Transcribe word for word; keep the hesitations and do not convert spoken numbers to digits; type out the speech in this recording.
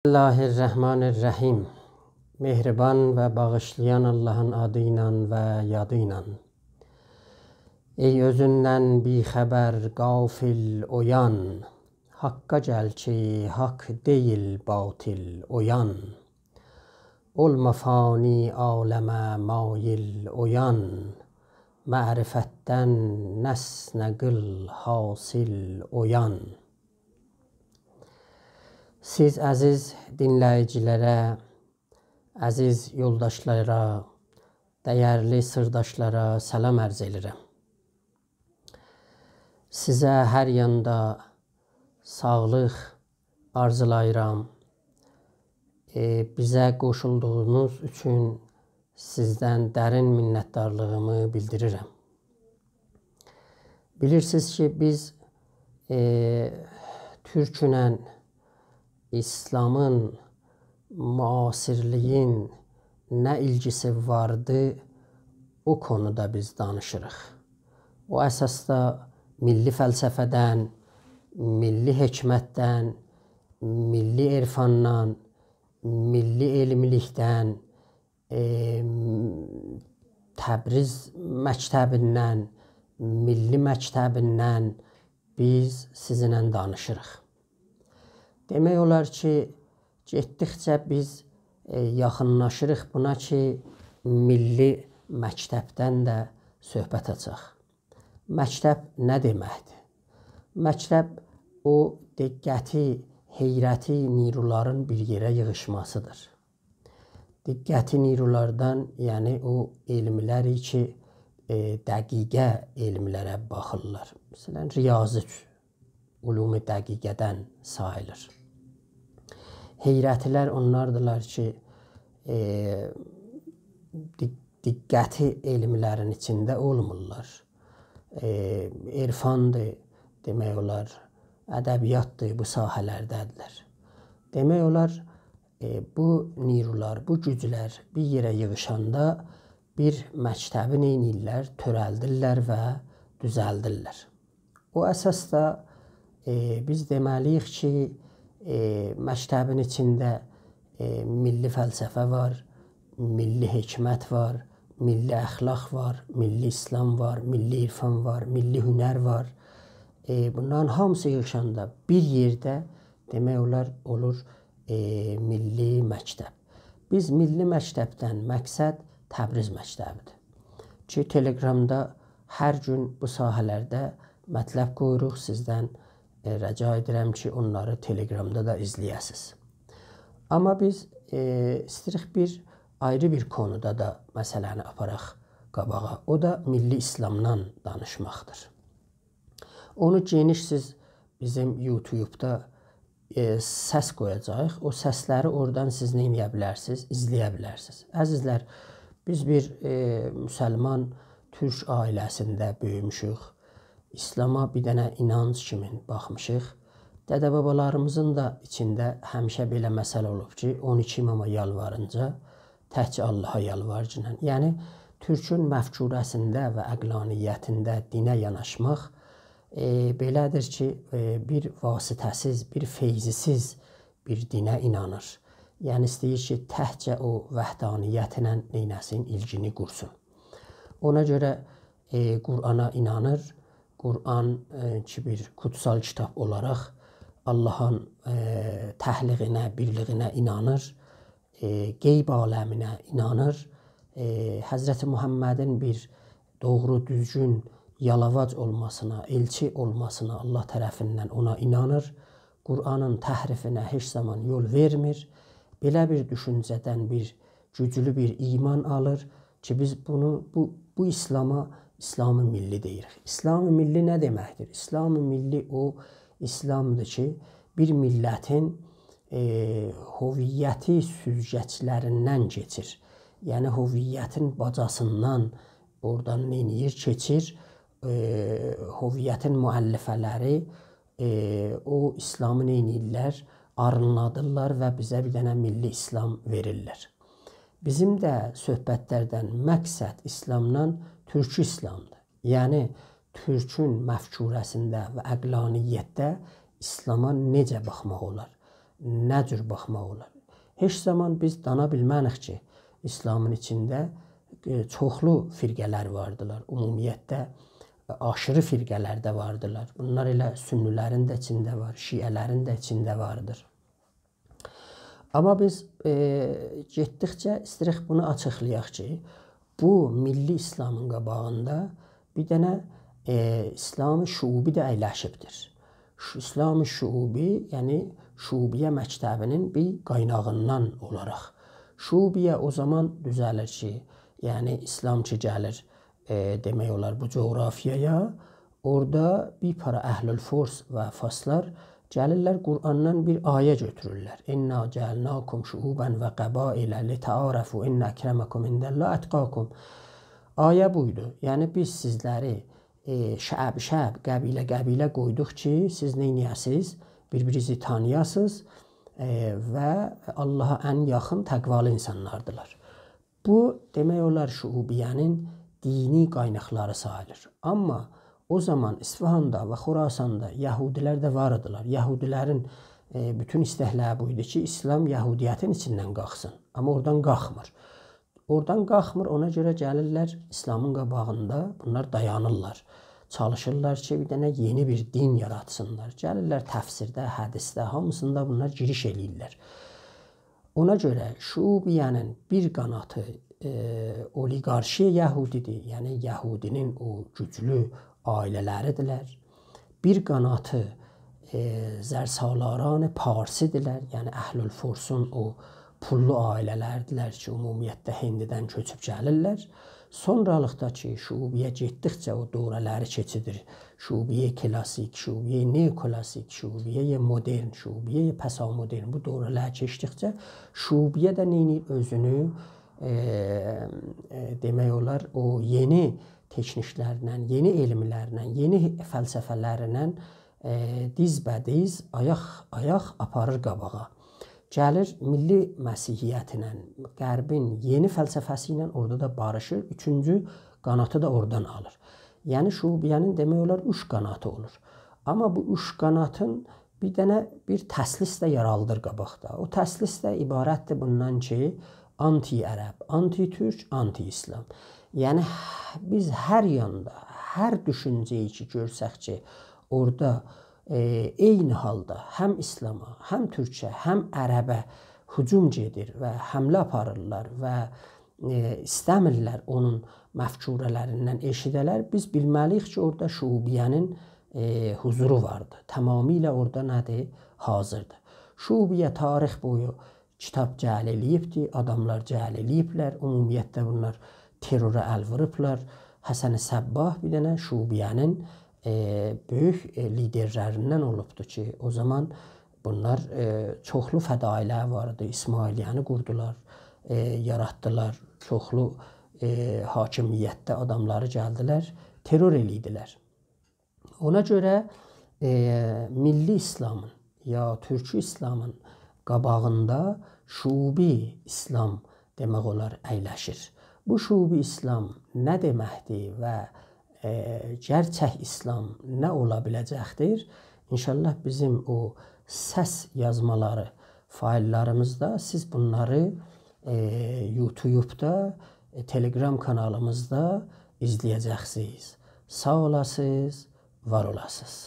الله الرحمن الرحیم. مهربان و باغیشلایان آللاهین آدی ایله و یادی ایله. ای اؤزوندن بی‌خبر، غافل، اویان، حاققا گل کی، حاق دئییل باطل، اویان. اولما فانی عالمه مایل، اویان، معرفتدن نسنه قیل حاصل، اویان. سیز عزیز دینله‌ییجی‌لره، عزیز یولداشلارا، دَیرلی سیرداشلارا سلام عرض ائدیرم. سیزه هر یاندا ساغلیق آرزولاییرام. ائ، بیزه قوشولدوغونوز اوچون سیزدن درین منتدارلیغیمی بیلدیریرم. بیلیرسینیز کی، بیز، ائ، تورکونن ایسلامین، معاصرلیگین نه ایلگیسی واردی، او قونودا بیز دانیشیریق. او اساسدا میللی فلسفه‌دن، میللی حکمتدن، میللی عرفاندان، میللی علملیکدن، ائ، تبریز مکتبیندن، میللی مکتبیندن بیز سیزینله دانیشیریق. دئمک اولار کی، گئتدیکجه بیز، ائ، یاخینلاشیریق بونا کی، میللی مکتبدن ده صحبت آچاق. مکتب نه دئمکدیر؟ مکتب او دقتی، حیرتی نیرولارین بیر یئره ییغیشماسیدیر. دقتی نیرولاردان، یعنی او علملر کی، ائ، دقیقه علملره باخیرلار. مثلا، ریاضی علوم دقیقه‌دن ساییلیر. حیرتی‌لر اونلاردیلار کی، ائ، دق-، دقتی علملرین ایچینده اولمورلار. ائ، عرفاندیر، دئمک اولار، ادبیاتدیر، بو ساحه‌لرده‌دیرلر. دئمک اولار، ائ، بو نیرولار، بو گوجلر بیر یئره ییغیشاندا بیر مکتبی نئینیرلر؟ تؤرلدیرلر و دوزلدیرلر. او اساسدا، ائ، بیز دئمه‌لی‌ییک کی، ائ، مکتبین ایچینده، ائ، میللی فلسفه وار، میللی حکمت وار، میللی اخلاق وار، میللی ایسلام وار، میللی عرفان وار، میللی هنر وار. ائ، بونلارین هامیسی ییغیشاندا بیر یئرده، دئمک اولار، اولور، ائ، میللی مکتب. بیز میللی مکتبدن مقصد تبریز مکتبیدیر کی، تلگرامدا هر گون بو ساحه‌لرده مطلب قویوروق. سیزدن، ائ، رجا ائدیرم کی، اونلاری تلگرامدا دا ایزله‌یه‌سینیز. آمما بیز، ائ، ایسته‌ییریک بیر آیری بیر قونودا دا مسئله‌نی آپاراق قاباغا. او دا میللی ایسلامدان دانیشماقدیر. اونو گئنیش سیز بیزیم یوتیوبدا، ائ، سس قویاجاغیق. او سسلری اورادان سیز نه ائده بیلرسینیز؟ ایزله‌یه بیلرسینیز. عزیزلر، بیز بیر، ائ، مسلمان تورک عائله‌سینده بؤیوموشوک. ایسلاما بیر دنه اینانج کیمی باخمیشیق. دده-بابالاریمیزین دا ایچینده همیشه بئله مثل اولوب کی، اون ایکی اماما یالوارینجا تکجه آللاها یالوارگینان. یعنی، تورکون مفکوره‌سینده و عقلانیتینده دینه یاناشماق، ائ، بئله‌دیر کی، ائ، بیر واسطه‌سیز، بیر فیضی‌سیز بیر دینه اینانیر. یعنی، ایسته‌ییر کی، تکجه او وحدانیتله نئینه‌سین، ایلگینی قورسون. اونا گؤره، ائ، قرآنا اینانیر. قرآن، ائ، کی، بیر قوتسال کیتاب اولاراق آللاهین، ائ، تکلیگینه، بیرلیگینه اینانیر. ائ، غیب عالمینه اینانیر. ائ، حضرت محمدین بیر دوغرو، دوزگون، یالاواج اولماسینا، ائلچی اولماسینا آللاه طرفیندن اونا اینانیر. قرآنین تحریفینه هئچ زامان یول وئرمیر. بئله بیر دوشونجه‌دن بیر گوجلو بیر ایمان آلیر کی، بیز بونو، بو، بو ایسلاما ایسلام میللی دئییریک. ایسلام میللی نه دئمکدیر؟ ایسلام میللی او ایسلامدیر کی، بیر میللتین، ائ، هویتی سوزگجلریندن کئچیر. یعنی، هویتین باجاسیندان اورادان نئینیر، کئچیر. ائ، هویتین مؤلفه‌لری، ائ، او ایسلامی نئینیرلر؟ آرینلادیرلار و بیزه بیر دنه میللی ایسلام وئریرلر. بیزیم ده صحبتلردن مقصد ایسلامدان تورکی ایسلامدیر. یعنی، تورکون مفکوره‌سینده و عقلانیتده ایسلاما نئجه باخماق اولار؟ نه جور باخماق اولار؟ هئچ زامان بیز دانا بیلمه‌ریک کی، ایسلامین ایچینده، ائ، چوخلو فرقه‌لر واردیلار. عمومیتده، ائ، آشیری فرقه‌لر ده واردیلار. بونلار ائله سنی‌لرین ده ایچینده وار، شیعه‌لرین ده ایچینده واردیر. آمما بیز، ائ، گئتدیکجه ایسته‌ییریک بونو آچیقلایاق کی، بو میللی ایسلامین قاباغیندا بیر دنه، ائ، ایسلام شعوبی ده اَیلشیبدیر. شو-، ایسلام شعوبی، یعنی شعوبیه مکتبی‌نین بیر قایناغیندان اولاراق. شعوبیه او زامان دوزه‌لیر کی، یعنی ایسلام کی گلیر، ائ، دئمک اولار بو جغرافیایا، اورادا بیر پارا اهل الفرس و فارسلار گلیرلر، قرآندان بیر آیه گؤتورورلر. «إنا جعلناکم شعوبا و قبائل لتعارفوا إن أکرمکم عند الله أتقاکم.» آیه بویدو. یعنی، بیز سیزلری، ائ، شعب شعب، قبیله قبیله قویدوق کی، سیز نئینیه‌سیز؟ بیر-بیرینیزی تانییاسیز، ائ، و آللاها ان یاخین تقوالی اینسانلاردیلار. بو، دئمک اولار، شعوبیه‌نین دینی قایناقلاری ساییلیر. آمما او زامان اصفهاندا و خراساندا یهودی‌لر ده وار ایدیلر. یهودی‌لرین، ائ، بوتون ایستک‌لری بو ایدی کی، ایسلام یهودیتین ایچیندن قالخسین. آمما اورادان قالخمیر. اورادان قالخمیر، اونا گؤره گلیرلر ایسلامین قاباغیندا، بونلار دایانیرلار. چالیشیرلار کی، بیر دنه یئنی بیر دین یاراتسینلار. گلیرلر تفسیرده، حدیثده، هامیسیندا بونلار گیریش ائله‌ییرلر. اونا گؤره شعوبیه‌نین بیر قاناتی، ائ، اولیگارشی یهودی‌دیر، یعنی یهودی‌نین او گوجلو عائله‌لری‌دیرلر. بیر قاناتی، ائ، زرسالاران پارسی‌دیرلر، یعنی اهل الفرسون او پوللو عائله‌لردیلر کی، عمومیتده هندیدن کؤچوب گلیرلر. سونرالیقدا کی، شعوبیه گئتدیکجه او دوره‌لری کئچیدیر. شعوبیه کلاسیک، شعوبیه نئوکلاسیک، شعوبیه مدرن، شعوبیه پسامدرن. بو دوره‌لر کئچدیکجه شعوبیه ده نئینیر؟ اؤزونو، ائ، ائ، دئمک اولار، او یئنی تکنیک‌لرله، یئنی علم‌لرله، یئنی فلسفه‌لرله، ائ، دیزبه‌دیز، آیاق-آیاق آپاریر قاباغا. گلیر میللی مسیحیتله، غربین یئنی فلسفه‌سی ایله اورادا دا باریشیر، اوچونجو قاناتی دا اورادان آلیر. یعنی شعوبیه‌نین دئمک اولار اوچ قاناتی اولور. آمما بو اوچ قاناتین بیر دنه بیر تثلیث ده یارادیر قاباقدا. او تثلیث ده عبارتدیر بوندان کی، آنتی عرب، آنتی تورک، آنتی ایسلام. یعنی، ه-، بیز هر یاندا، هر دوشونجه‌یی کی گؤرسک کی، اورادا، ائ، عینی حالدا هم ایسلاما، هم تورکه، هم عربه هجوم گئدیر و حمله آپاریرلار و، ائ، ایسته‌میرلر اونون مفکوره‌لریندن ائشیده‌لر، بیز بیلمه‌لی‌ییک کی، اورادا شعوبیه‌نین، ائ، حضورو واردیر. تمامیله اورادا نه‌دیر؟ حاضردیر. شعوبیه تاریخ بویو کیتاب جعل ائله‌ییبدی، آداملار جعل ائله‌ییبلر، عمومیتده بونلار تروره ال ووروبلار. حسن صباح بیر دنه شعوبیه‌نین، ائ، بؤیوک، ائ، لیدرلریندن اولوبدو کی، او زامان بونلار، ائ، چوخلو فدایی‌لر وار ایدی، اسماعیلیه‌نی قوردولار، ائ، یاراتدیلار، چوخلو، ائ، حاکمیتده آداملاری گلدیلر، ترور ائله‌ییردیلر. اونا گؤره، ائ، میللی ایسلامین یا تورکی ایسلامین قاباغیندا شعوبی ایسلام دئمک اولار اَیلشیر. بو شعوبی ایسلام نه دئمکدیر و، ائ، گئرچک ایسلام نه اولا بیله‌جکدیر؟ ان‌شاءالله بیزیم او سس یازمالاری فایل‌لاریمیزدا سیز بونلاری، ائ، یوتیوبدا، ائ، تلگرام کانالیمیزدا ایزله‌یه‌جکسینیز. ساغ اولاسینیز، وار اولاسینیز.